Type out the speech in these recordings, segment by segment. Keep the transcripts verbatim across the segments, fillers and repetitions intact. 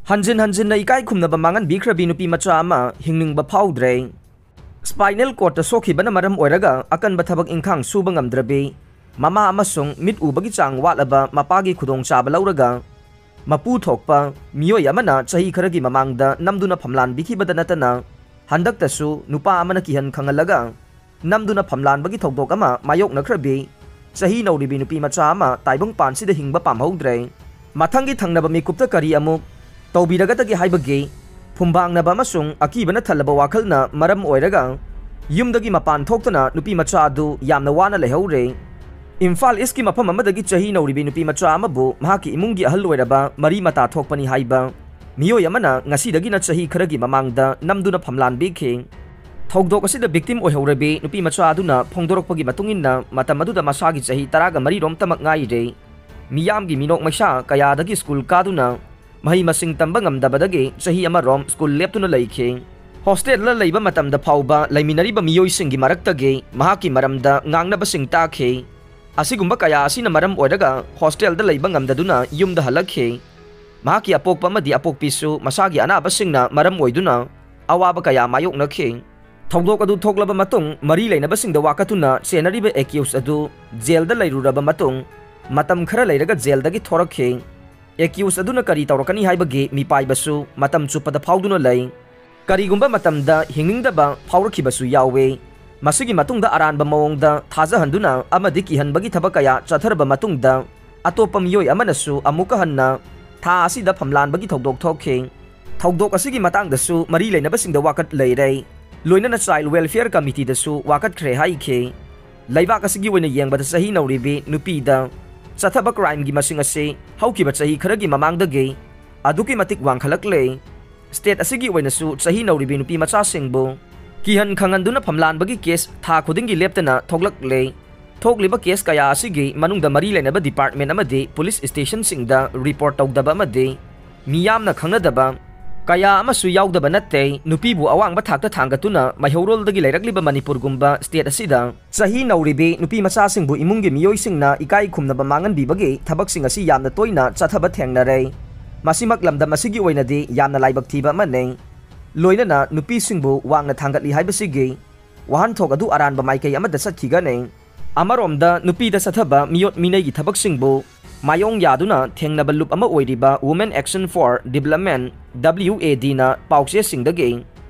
ꯍꯟꯖꯤꯟ ꯍꯟꯖꯤꯟꯅ ꯏꯀꯥꯏ ꯈꯨꯝꯅꯕ ꯃꯥꯡꯍꯟꯕꯤꯈ꯭ꯔꯕꯤ ꯅꯨꯄꯤ ꯃꯆꯥ ꯑꯃ ꯍꯤꯡꯅꯤꯡꯕ ꯐꯥꯎꯗ꯭ꯔꯦ꯫ Spinal cordꯇ ꯁꯣꯛꯈꯤꯕꯅ ꯃꯔꯝ ꯑꯣꯏꯔꯒ ꯑꯀꯟꯕ ꯊꯕꯛ ꯏꯪꯈꯥꯡ ꯁꯨꯕ ꯉꯝꯗ꯭ꯔꯕꯤ ꯃꯃꯥ ꯑꯃꯁꯨꯡ ꯃꯤꯠ ꯎꯕꯒꯤ ꯆꯥꯡ ꯋꯥꯠꯂꯕ ꯃꯄꯥꯒꯤ ꯈꯨꯗꯣꯡꯆꯥꯕ ꯂꯧꯔꯒ ꯃꯄꯨ ꯊꯣꯛꯄ ꯃꯤꯑꯣꯏ ꯑꯃꯅ ꯆꯍꯤ ꯈꯔꯒꯤ ꯃꯃꯥꯡꯗ ꯅꯝꯗꯨꯅ ꯐꯝꯂꯥꯟꯕꯤꯈꯤꯕꯗ ꯅꯠꯇꯅ, ꯍꯟꯗꯛꯇꯁꯨ ꯅꯨꯄꯥ ꯑꯃꯅ ꯀꯤꯍꯟ ꯈꯪꯍꯜꯂꯒ ꯅꯝꯗꯨꯅ ꯐꯝꯂꯥꯟꯕꯒꯤ ꯊꯧꯗꯣꯛ ꯑꯃ ꯃꯥꯌꯣꯛꯅꯈ꯭ꯔꯕꯤ ꯆꯍꯤ ꯅꯧꯔꯤꯕꯤ ꯅꯨꯄꯤ ꯃꯆꯥ ꯑꯃ ꯇꯥꯏꯕꯪꯄꯥꯟꯁꯤꯗ ꯍꯤꯡꯕ ꯄꯥꯝꯍꯧꯗ꯭ꯔꯦ꯫ ꯃꯊꯪꯒꯤ ꯊꯪꯅꯕ ꯃꯤꯀꯨꯞꯇ ꯀꯔꯤ ꯑꯃꯨꯛ ꯇꯧꯕꯤꯔꯒꯗꯒꯦ ꯍꯥꯏꯕꯒꯤ ꯐꯨꯝꯕꯥꯡꯅꯕ ꯑꯃꯁꯨꯡ ꯑꯀꯤꯕꯅ ꯊꯜꯂꯕ ꯋꯥꯈꯜꯅ ꯃꯔꯝ ꯑꯣꯏꯔꯒ ꯌꯨꯝꯗꯒꯤ ꯃꯄꯥꯟ ꯊꯣꯛꯇꯅ ꯅꯨꯄꯤ ꯃꯆꯥ ꯑꯗꯨ ꯌꯥꯝꯅ ꯋꯥꯅ ꯂꯩꯍꯧꯔꯦ꯫ ꯏꯝꯐꯥꯜ ꯏꯁꯀꯤ ꯃꯐꯝ ꯑꯃꯗꯒꯤ ꯆꯍꯤ ꯅꯧꯔꯤꯕꯤ ꯅꯨꯄꯤ ꯃꯆꯥ ꯑꯃꯕꯨ ꯃꯍꯥꯛꯀꯤ ꯏꯃꯨꯡꯒꯤ ꯑꯍꯜ ꯑꯣꯏꯔꯕ ꯃꯔꯤ ꯃꯇꯥ ꯊꯣꯛꯄꯅꯤ ꯍꯥꯏꯕ ꯃꯤꯑꯣꯏ ꯑꯃꯅ ꯉꯁꯤꯗꯒꯤꯅ ꯆꯍꯤ ꯈꯔꯒꯤ ꯃꯃꯥꯡꯗ ꯅꯝꯗꯨꯅ ꯐꯝꯂꯥꯟꯕꯤꯈꯤ꯫ ꯊꯧꯗꯣꯛ ꯑꯁꯤꯗ victim ꯑꯣꯏꯍꯧꯔꯕꯤ ꯅꯨꯄꯤ ꯃꯆꯥ ꯑꯗꯨꯅ ꯐꯣꯡꯗꯣꯔꯛꯄꯒꯤ ꯃꯇꯨꯡ ꯏꯟꯅ, ꯃꯇꯝ ꯑꯗꯨꯗ ꯃꯁꯥꯒꯤ ꯆꯍꯤ ꯇꯔꯥꯒ ꯃꯔꯤ ꯔꯣꯝꯇꯃꯛ ꯉꯥꯏꯔꯦ꯫ ꯃꯤꯌꯥꯝꯒꯤ ꯃꯤꯅꯣꯛ ꯃꯩꯁꯥ ꯀꯌꯥꯗꯒꯤ ꯁ꯭ꯀꯨꯜ ꯀꯥꯗꯨꯅ ꯃꯍꯩ ꯃꯁꯤꯡ ꯇꯝꯕ ꯉꯝꯗꯕꯗꯒꯤ ꯆꯍꯤ ꯑꯃꯔꯣꯝ ꯁ꯭ꯀꯨꯜ ꯂꯦꯞꯇꯨꯅ ꯂꯩꯈꯤ꯫ ꯍꯣꯁꯇꯦꯜꯗ ꯂꯩꯕ ꯃꯇꯝꯗ ꯐꯥꯎꯕ ꯂꯩꯃꯤꯟꯅꯔꯤꯕ ꯃꯤꯑꯣꯏꯁꯤꯡꯒꯤ ꯃꯔꯛꯇꯒꯤ ꯃꯍꯥꯛꯀꯤ ꯃꯔꯝꯗ ꯉꯥꯡꯅꯕꯁꯤꯡ ꯇꯥꯈꯤ꯫ ꯑꯁꯤꯒꯨꯝꯕ ꯀꯌꯥ ꯑꯁꯤꯅ ꯃꯔꯝ ꯑꯣꯏꯔꯒ ꯍꯣꯁꯇꯦꯜꯗ ꯂꯩꯕ ꯉꯝꯗꯗꯨꯅ ꯌꯨꯝꯗ ꯍꯜꯂꯛꯈꯤ꯫ ꯃꯍꯥꯛꯀꯤ ꯑꯄꯣꯛꯄ ꯑꯃꯗꯤ ꯑꯄꯣꯛꯄꯤꯁꯨ ꯃꯁꯥꯒꯤ ꯑꯅꯥꯕꯁꯤꯡꯅ ꯃꯔꯝ ꯑꯣꯏꯗꯨꯅ ꯑꯋꯥꯕ ꯀꯌꯥ ꯃꯥꯌꯣꯛꯅꯈꯤ꯫ ꯊꯧꯗꯣꯛ ꯑꯗꯨ ꯊꯣꯛꯂꯕ ꯃꯇꯨꯡ, ꯃꯔꯤ ꯂꯩꯅꯕꯁꯤꯡꯗ ꯋꯥꯀꯠꯇꯨꯅ ꯆꯦꯟꯅꯔꯤꯕ accused ꯑꯗꯨ ꯖꯦꯜꯗ ꯂꯩꯔꯨꯔꯕ ꯃꯇꯨꯡ, ꯃꯇꯝ ꯈꯔ ꯂꯩꯔꯒ ꯖꯦꯜꯗꯒꯤ ꯊꯣꯔꯛꯈꯤ꯫ Accused ꯑꯗꯨꯅ ꯀꯔꯤ ꯇꯧꯔꯛꯀꯅꯤ ꯍꯥꯏꯕꯒꯤ ꯃꯤꯄꯥꯏꯕꯁꯨ ꯃꯇꯝ ꯆꯨꯞꯄꯗ ꯐꯥꯎꯗꯨꯅ ꯂꯩ꯫ ꯀꯔꯤꯒꯨꯝꯕ ꯃꯇꯝꯗ ꯍꯤꯡꯅꯤꯡꯗꯕ ꯐꯥꯎꯔꯛꯈꯤꯕꯁꯨ ꯌꯥꯎꯏ꯫ ꯃꯁꯤꯒꯤ ꯃꯇꯨꯡꯗ ꯑꯔꯥꯟꯕ ꯃꯑꯣꯡꯗ ꯊꯥꯖꯍꯟꯗꯨꯅ ꯑꯃꯗꯤ ꯀꯤꯍꯟꯕꯒꯤ ꯊꯕꯛ ꯀꯌꯥ ꯆꯠꯊꯔꯕ ꯃꯇꯨꯡꯗ, ꯑꯇꯣꯞꯄ ꯃꯤꯑꯣꯏ ꯑꯃꯅꯁꯨ ꯑꯃꯨꯛꯀ ꯍꯟꯅ ꯊꯥ ꯑꯁꯤꯗ ꯐꯝꯂꯥꯟꯕꯒꯤ ꯊꯧꯗꯣꯛ ꯊꯣꯛꯈꯤ꯫ ꯊꯧꯗꯣꯛ ꯑꯁꯤꯒꯤ ꯃꯇꯥꯡꯗꯁꯨ ꯃꯔꯤ ꯂꯩꯅꯕꯁꯤꯡꯗ ꯋꯥꯀꯠ ꯂꯩꯔꯦ꯫ ꯂꯣꯏꯅꯅ Child Welfare Committeeꯗꯁꯨ ꯋꯥꯀꯠꯈ꯭ꯔꯦ ꯍꯥꯏꯈꯤ꯫ ꯂꯩꯕꯥꯛ ꯑꯁꯤꯒꯤ ꯑꯣꯏꯅ ꯌꯦꯡꯕꯗ ꯆꯍꯤ ꯅꯧꯔꯤꯕꯤ ꯅꯨꯄꯤꯗ ꯆꯠꯊꯕ crimeꯒꯤ ꯃꯁꯤꯡ ꯑꯁꯤ ꯍꯧꯈꯤꯕ ꯆꯍꯤ ꯈꯔꯒꯤ ꯃꯃꯥꯡꯗꯒꯤ ꯑꯗꯨꯛꯀꯤ ꯃꯇꯤꯛ ꯋꯥꯡꯈꯠꯂꯛꯂꯦ꯫ State ꯑꯁꯤꯒꯤ ꯑꯣꯏꯅꯁꯨ ꯆꯍꯤ ꯅꯧꯔꯤꯕꯤ ꯅꯨꯄꯤ ꯃꯆꯥꯁꯤꯡꯕꯨ ꯀꯤꯍꯟ ꯈꯪꯍꯟꯗꯨꯅ ꯐꯝꯂꯥꯟꯕꯒꯤ case ꯊꯥ ꯈꯨꯗꯤꯡꯒꯤ ꯂꯦꯞꯇꯅ ꯊꯣꯛꯂꯛꯂꯦ꯫ ꯊꯣꯛꯂꯤꯕ case ꯀꯌꯥ ꯑꯁꯤꯒꯤ ꯃꯅꯨꯡꯗ ꯃꯔꯤ ꯂꯩꯅꯕ department ꯑꯃꯗꯤ police stationꯁꯤꯡꯗ report ꯇꯧꯗꯕ ꯑꯃꯗꯤ ꯃꯤꯌꯥꯝꯅ ꯈꯪꯅꯗꯕ ꯀꯌꯥ ꯑꯃꯁꯨ ꯌꯥꯎꯗꯕ ꯅꯠꯇꯦ꯫ ꯅꯨꯄꯤꯕꯨ ꯑꯋꯥꯡꯕ ꯊꯥꯛꯇ ꯊꯥꯡꯒꯠꯇꯨꯅ ꯃꯩꯍꯧꯔꯣꯜꯗꯒꯤ ꯂꯩꯔꯛꯂꯤꯕ ꯃꯅꯤꯄꯨꯔꯒꯨꯝꯕ state ꯑꯁꯤꯗ ꯆꯍꯤ ꯅꯧꯔꯤꯕꯤ ꯅꯨꯄꯤ ꯃꯆꯥꯁꯤꯡꯕꯨ ꯏꯃꯨꯡꯒꯤ ꯃꯤꯑꯣꯏꯁꯤꯡꯅ ꯏꯀꯥꯏ ꯈꯨꯝꯅꯕ ꯃꯥꯡꯍꯟꯕꯤꯕꯒꯤ ꯊꯕꯛꯁꯤꯡ ꯑꯁꯤ ꯌꯥꯝꯅ ꯇꯣꯏꯅ ꯆꯠꯊꯕ ꯊꯦꯡꯅꯔꯦ꯫ ꯃꯁꯤꯃꯛ ꯂꯝꯗꯝ ꯑꯁꯤꯒꯤ ꯑꯣꯏꯅꯗꯤ ꯌꯥꯝꯅ ꯂꯥꯏꯕꯛ ꯊꯤꯕ ꯑꯃꯅꯤ꯫ ꯂꯣꯏꯅꯅ ꯅꯨꯄꯤꯁꯤꯡꯕꯨ ꯋꯥꯡꯅ ꯊꯥꯡꯒꯠꯂꯤ ꯍꯥꯏꯕꯁꯤꯒꯤ ꯋꯥꯍꯟꯊꯣꯛ ꯑꯗꯨ ꯑꯔꯥꯟꯕ ꯃꯥꯏꯀꯩ ꯑꯃꯗ ꯆꯠꯈꯤꯒꯅꯤ꯫ ꯑꯃꯔꯣꯝꯗ ꯅꯨꯄꯤꯗ ꯆꯠꯊꯕ ꯃꯤꯑꯣꯠ ꯃꯤꯅꯩꯒꯤ ꯊꯕꯛꯁꯤꯡꯕꯨ ꯃꯥꯌꯣꯡ ꯌꯥꯗꯨꯅ ꯊꯦꯡꯅꯕ ꯂꯨꯞ ꯑꯃ ꯑꯣꯏꯔꯤꯕ Women Action for Development, W A D ꯅ ꯄꯥꯎꯆꯦꯁꯤꯡꯗꯒꯤ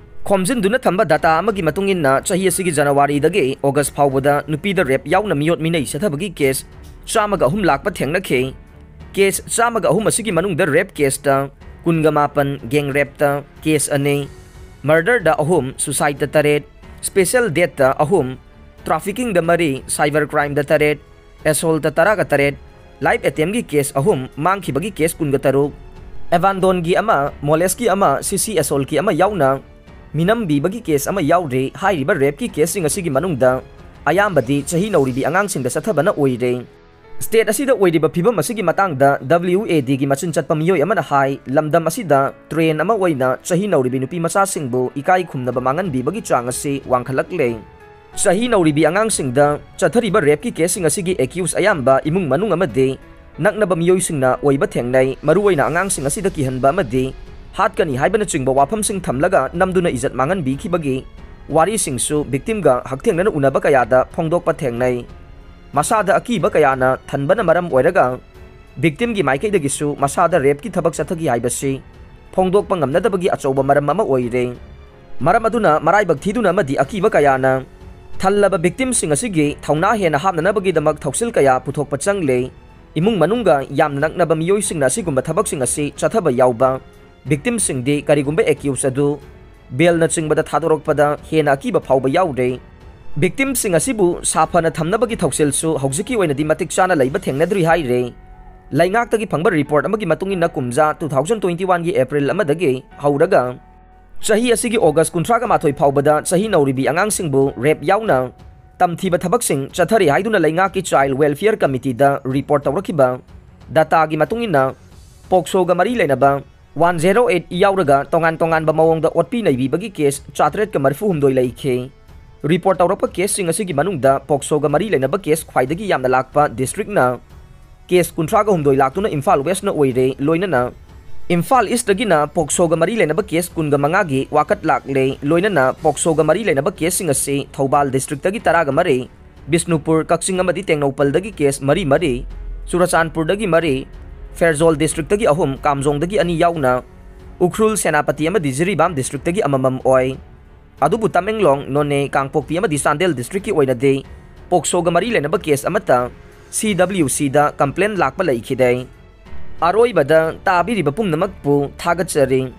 ꯈꯣꯝꯖꯤꯟꯗꯨꯅ ꯊꯝꯕ ꯗꯥꯇꯥ ꯑꯃꯒꯤ ꯃꯇꯨꯡ ꯏꯟꯅ, ꯆꯍꯤ ꯑꯁꯤꯒꯤ ꯖꯅꯋꯥꯔꯤꯗꯒꯤ ꯑꯣꯒꯁ ꯐꯥꯎꯕꯗ ꯅꯨꯄꯤꯗ ꯔꯦꯞ ꯌꯥꯎꯅ ꯃꯤꯑꯣꯠ ꯃꯤꯅꯩ ꯆꯠꯊꯕꯒꯤ ꯀꯦꯁ ꯆꯥꯝꯃꯒ ꯑꯍꯨꯝ ꯂꯥꯛꯄ ꯊꯦꯡꯅꯈꯤ꯫ ꯀꯦꯁ ꯆꯥꯝꯃꯒ ꯑꯍꯨꯝ ꯑꯁꯤꯒꯤ ꯃꯅꯨꯡꯗ ꯔꯦꯞ ꯀꯦꯁꯇ ꯀꯨꯟꯒ ꯃꯥꯄꯟ, ꯒꯦꯡ ꯔꯦꯞꯇ ꯀꯦꯁ ꯑꯅꯤ, ꯃꯔꯗꯔꯗ ꯑꯍꯨꯝ, ꯁꯨꯁꯥꯏꯗꯇ ꯇꯔꯦꯠ, ꯁ꯭ꯄꯦꯁꯦꯜ ꯗꯦꯠꯇ ꯑꯍꯨꯝ, ꯇ꯭ꯔꯥꯐꯤꯀꯤꯡꯗ ꯃꯔꯤ, ꯁꯥꯏꯕꯔ ꯀ꯭ꯔꯥꯏꯝꯗ ꯇꯔꯦꯠ, ꯑꯦꯁꯣꯜꯇ ꯇꯔꯥꯒ ꯇꯔꯦꯠ, ꯂꯥꯏꯐ ꯑꯦꯇꯦꯝꯒꯤ ꯀꯦꯁ ꯑꯍꯨꯝ, ꯃꯥꯡꯈꯤꯕꯒꯤ ꯀꯦꯁ ꯀꯨꯟꯒ ꯇꯔꯨꯛ, ꯑꯦꯕꯥꯟꯗꯣꯟꯒꯤ ꯑꯃ, ꯃꯣꯂꯦꯁꯀꯤ ꯑꯃ, ꯁꯤꯁꯤ ꯑꯦꯁꯣꯜꯀꯤ ꯑꯃ ꯌꯥꯎꯅ ꯃꯤꯅꯝꯕꯤꯕꯒꯤ ꯀꯦꯁ ꯑꯃ ꯌꯥꯎꯔꯤ꯫ ꯍꯥꯏꯔꯤꯕ ꯔꯦꯞꯀꯤ ꯀꯦꯁꯁꯤꯡ ꯑꯁꯤꯒꯤ ꯃꯅꯨꯡꯗ ꯑꯌꯥꯝꯕꯗꯤ ꯆꯍꯤ ꯅꯧꯔꯤꯕꯤ ꯑꯉꯥꯡꯁꯤꯡꯗ ꯆꯠꯊꯕꯅ ꯑꯣꯏꯔꯦ꯫ ꯁ꯭ꯇꯦꯠ ꯑꯁꯤꯗ ꯑꯣꯏꯔꯤꯕ ꯐꯤꯚꯝ ꯑꯁꯤꯒꯤ ꯃꯇꯥꯡꯗ W A D ꯒꯤ ꯃꯆꯤꯟ ꯆꯠꯄ ꯃꯤꯑꯣꯏ ꯑꯃꯅ ꯍꯥꯏ, ꯂꯝꯗꯝ ꯑꯁꯤꯗ ꯇ꯭ꯔꯦꯟ ꯑꯃ ꯑꯣꯏꯅ ꯆꯍꯤ ꯅꯧꯔꯤꯕꯤ ꯅꯨꯄꯤ ꯃꯆꯥꯁꯤꯡꯕꯨ ꯏꯀꯥꯏ ꯈꯨꯝꯅꯕ ꯃꯥꯡꯍꯟꯕꯤꯕꯒꯤ ꯆꯥꯡ ꯑꯁꯤ ꯋꯥꯡꯈꯠꯂꯛꯂꯦ꯫ ꯆꯍꯤ ꯅꯧꯔꯤꯕꯤ ꯑꯉꯥꯡꯁꯤꯡꯗ ꯆꯠꯊꯔꯤꯕ ꯔꯦꯞꯀꯤ ꯀꯦꯁꯁꯤꯡ ꯑꯁꯤꯒꯤ ꯑꯦꯀ꯭ꯌꯨꯁ ꯑꯌꯥꯝꯕ ꯏꯃꯨꯡ ꯃꯅꯨꯡ ꯑꯃꯗꯤ ꯅꯛꯅꯕ ꯃꯤꯑꯣꯏꯁꯤꯡꯅ ꯑꯣꯏꯕ ꯊꯦꯡꯅꯩ꯫ ꯃꯔꯨꯑꯣꯏꯅ ꯑꯉꯥꯡꯁꯤꯡ ꯑꯁꯤꯗ ꯀꯤꯍꯟꯕ ꯑꯃꯗꯤ ꯍꯥꯠꯀꯅꯤ ꯍꯥꯏꯕꯅꯆꯤꯡꯕ ꯋꯥꯐꯝꯁꯤꯡ ꯊꯝꯂꯒ ꯅꯝꯗꯨꯅ ꯏꯖꯠ ꯃꯥꯡꯍꯟꯕꯤꯈꯤꯕꯒꯤ ꯋꯥꯔꯤꯁꯤꯡꯁꯨ ꯚꯤꯛꯇꯤꯝꯒ ꯍꯛꯊꯦꯡꯅꯅ ꯎꯅꯕ ꯀꯌꯥꯗ ꯐꯣꯡꯗꯣꯛꯄ ꯊꯦꯡꯅꯩ꯫ ꯃꯁꯥꯗ ꯑꯀꯤꯕ ꯀꯌꯥꯅ ꯊꯟꯕꯅ ꯃꯔꯝ ꯑꯣꯏꯔꯒ ꯚꯤꯛꯇꯤꯝꯒꯤ ꯃꯥꯏꯀꯩꯗꯒꯤꯁꯨ ꯃꯁꯥꯗ ꯔꯦꯞꯀꯤ ꯊꯕꯛ ꯆꯠꯊꯈꯤ ꯍꯥꯏꯕꯁꯤ ꯐꯣꯡꯗꯣꯛꯄ ꯉꯝꯅꯗꯕꯒꯤ ꯑꯆꯧꯕ ꯃꯔꯝ ꯑꯃ ꯑꯣꯏꯔꯦ꯫ ꯃꯔꯝ ꯑꯗꯨꯅ ꯃꯔꯥꯏꯕꯛ ꯊꯤꯗꯨꯅ ꯑꯃꯗꯤ ꯑꯀꯤꯕ ꯀꯌꯥꯅ ꯊꯜꯂꯕ ꯚꯤꯛꯇꯤꯝꯁꯤꯡ ꯑꯁꯤꯒꯤ ꯊꯧꯅꯥ ꯍꯦꯟꯅ ꯍꯥꯞꯅꯅꯕꯒꯤꯗꯃꯛ ꯊꯧꯁꯤꯜ ꯀꯌꯥ ꯄꯨꯊꯣꯛꯄ ꯆꯪꯂꯦ꯫ ꯏꯃꯨꯡ ꯃꯅꯨꯡꯒ ꯌꯥꯝꯅ ꯅꯛꯅꯕ ꯃꯤꯑꯣꯏꯁꯤꯡꯅ ꯑꯁꯤꯒꯨꯝꯕ ꯊꯕꯛꯁꯤꯡ ꯑꯁꯤ ꯆꯠꯊꯕ ꯌꯥꯎꯕ ꯚꯤꯛꯇꯤꯝꯁꯤꯡꯗꯤ ꯀꯔꯤꯒꯨꯝꯕ ꯑꯦꯀ꯭ꯌꯨꯁ ꯑꯗꯨ ꯕꯦꯜꯅꯆꯤꯡꯕꯗ ꯊꯥꯗꯣꯔꯛꯄꯗ ꯍꯦꯟꯅ ꯑꯀꯤꯕ ꯐꯥꯎꯕ ꯌꯥꯎꯔꯦ꯫ ꯚꯤꯛꯇꯤꯝꯁꯤꯡ ꯑꯁꯤꯕꯨ ꯁꯥꯐꯅ ꯊꯝꯅꯕꯒꯤ ꯊꯧꯁꯤꯜꯁꯨ ꯍꯧꯖꯤꯛꯀꯤ ꯑꯣꯏꯅꯗꯤ ꯃꯇꯤꯛ ꯆꯥꯅ ꯂꯩꯕ ꯊꯦꯡꯅꯗ꯭ꯔꯤ ꯍꯥꯏꯔꯦ꯫ ꯂꯩꯉꯥꯛꯇꯒꯤ ꯐꯪꯕ ꯔꯤꯄꯣꯔꯠ ꯑꯃꯒꯤ ꯃꯇꯨꯡ ꯏꯟꯅ, ꯀꯨꯝꯖꯥ two thousand twenty one ꯒꯤ ꯑꯦꯄ꯭ꯔꯤꯜ ꯑꯃꯗꯒꯤ ꯍꯧꯔꯒ ꯆꯍꯤ ꯑꯁꯤꯒꯤ ꯑꯣꯒꯁ ꯀꯨꯟꯊ꯭ꯔꯥꯒ ꯃꯥꯊꯣꯏ ꯐꯥꯎꯕꯗ ꯆꯍꯤ ꯅꯧꯔꯤꯕꯤ ꯑꯉꯥꯡꯁꯤꯡꯕꯨ ꯔꯦꯞ ꯌꯥꯎꯅ ꯇꯝꯊꯤꯕ ꯊꯕꯛꯁꯤꯡ ꯆꯠꯊꯔꯤ ꯍꯥꯏꯗꯨꯅ ꯂꯩꯉꯥꯛꯀꯤ ꯆꯥꯏꯜ ꯋꯦꯜꯐꯤꯌꯔ ꯀꯃꯤꯇꯤꯗ ꯔꯤꯄꯣꯔꯠ ꯇꯧꯔꯛꯈꯤꯕ ꯗꯥꯇꯥꯒꯤ ꯃꯇꯨꯡ ꯏꯟꯅ, ꯄꯣꯛꯁꯣꯒ ꯃꯔꯤ ꯂꯩꯅꯕ one zero eight ꯌꯥꯎꯔꯒ ꯇꯣꯉꯥꯟ ꯇꯣꯉꯥꯟꯕ ꯃꯑꯣꯡꯗ ꯑꯣꯠꯄꯤ ꯅꯩꯕꯤꯕꯒꯤ ꯀꯦꯁ ꯆꯥꯇꯔꯦꯠꯀ ꯃꯔꯤꯐꯨ ꯍꯨꯝꯗꯣꯏ ꯂꯩꯈꯤ꯫ ꯔꯤꯄꯣꯔꯠ ꯇꯧꯔꯛꯄ ꯀꯦꯁꯁꯤꯡ ꯑꯁꯤꯒꯤ ꯃꯅꯨꯡꯗ ꯄꯣꯛꯁꯣꯒ ꯃꯔꯤ ꯂꯩꯅꯕ ꯀꯦꯁ ꯈ꯭ꯋꯥꯏꯗꯒꯤ ꯌꯥꯝꯅ ꯂꯥꯛꯄ ꯗꯤꯁꯇ꯭ꯔꯤꯛꯅ ꯀꯦꯁ ꯀꯨꯟꯊ꯭ꯔꯥꯒ ꯍꯨꯝꯗꯣꯏ ꯂꯥꯛꯇꯨꯅ ꯏꯝꯐꯥꯜ ꯋꯦꯁ꯭ꯠꯅ ꯑꯣꯏꯔꯦ꯫ ꯂꯣꯏꯅꯅ ꯏꯝꯐꯥꯜ ꯏꯁꯇꯒꯤꯅ ꯄꯣꯛꯁꯣꯒ ꯃꯔꯤ ꯂꯩꯅꯕ ꯀꯦꯁ ꯀꯨꯟꯒ ꯃꯉꯥꯒꯤ ꯋꯥꯀꯠ ꯂꯥꯛꯂꯦ꯫ ꯂꯣꯏꯅꯅ ꯄꯣꯛꯁꯣꯒ ꯃꯔꯤ ꯂꯩꯅꯕ ꯀꯦꯁꯁꯤꯡ ꯑꯁꯤ ꯊꯧꯕꯥꯜ ꯗꯤꯁꯇ꯭ꯔꯤꯛꯇꯒꯤ ꯇꯔꯥꯒ ꯃꯔꯤ, ꯕꯤꯁꯅꯨꯄꯨꯔ, ꯀꯛꯆꯤꯡ ꯑꯃꯗꯤ ꯇꯦꯡꯅꯧꯄꯜꯗꯒꯤ ꯀꯦꯁ ꯃꯔꯤ ꯃꯔꯤ, ꯆꯨꯔꯆꯥꯟꯄꯨꯔꯗꯒꯤ ꯃꯔꯤ, ꯐꯦꯔꯖꯣꯜ ꯗꯤꯁꯇ꯭ꯔꯤꯛꯇꯒꯤ ꯑꯍꯨꯝ, ꯀꯥꯝꯖꯣꯡꯗꯒꯤ ꯑꯅꯤ ꯌꯥꯎꯅ ꯎꯈ꯭ꯔꯨꯜ, ꯁꯦꯅꯥꯄꯇꯤ ꯑꯃꯗꯤ ꯖꯤꯔꯤꯕꯥꯝ ꯗꯤꯁꯇ꯭ꯔꯤꯛꯇꯒꯤ ꯑꯃꯃꯝ ꯑꯣꯏ꯫ ꯑꯗꯨꯕꯨ ꯇꯃꯦꯡꯂꯣꯡ, ꯅꯣꯅꯦ, ꯀꯥꯡꯄꯣꯛꯄꯤ ꯑꯃꯗꯤ ꯆꯥꯟꯗꯦꯜ ꯗꯤꯁꯇ꯭ꯔꯤꯛꯀꯤ ꯑꯣꯏꯅꯗꯤ ꯄꯣꯛꯁꯣꯒ ꯃꯔꯤ ꯂꯩꯅꯕ ꯀꯦꯁ ꯑꯃꯠꯇ ꯁꯤ ꯗꯕ꯭ꯂꯤꯎ ꯁꯤꯗ ꯀꯝꯄ꯭ꯂꯦꯟ ꯂꯥꯛꯄ ꯂꯩꯈꯤꯗꯦ꯫ ꯑꯔꯣꯏꯕꯗ ꯇꯥꯕꯤꯔꯤꯕ ꯄꯨꯝꯅꯃꯛꯄꯨ ꯊꯥꯒꯠꯆꯔꯤ꯫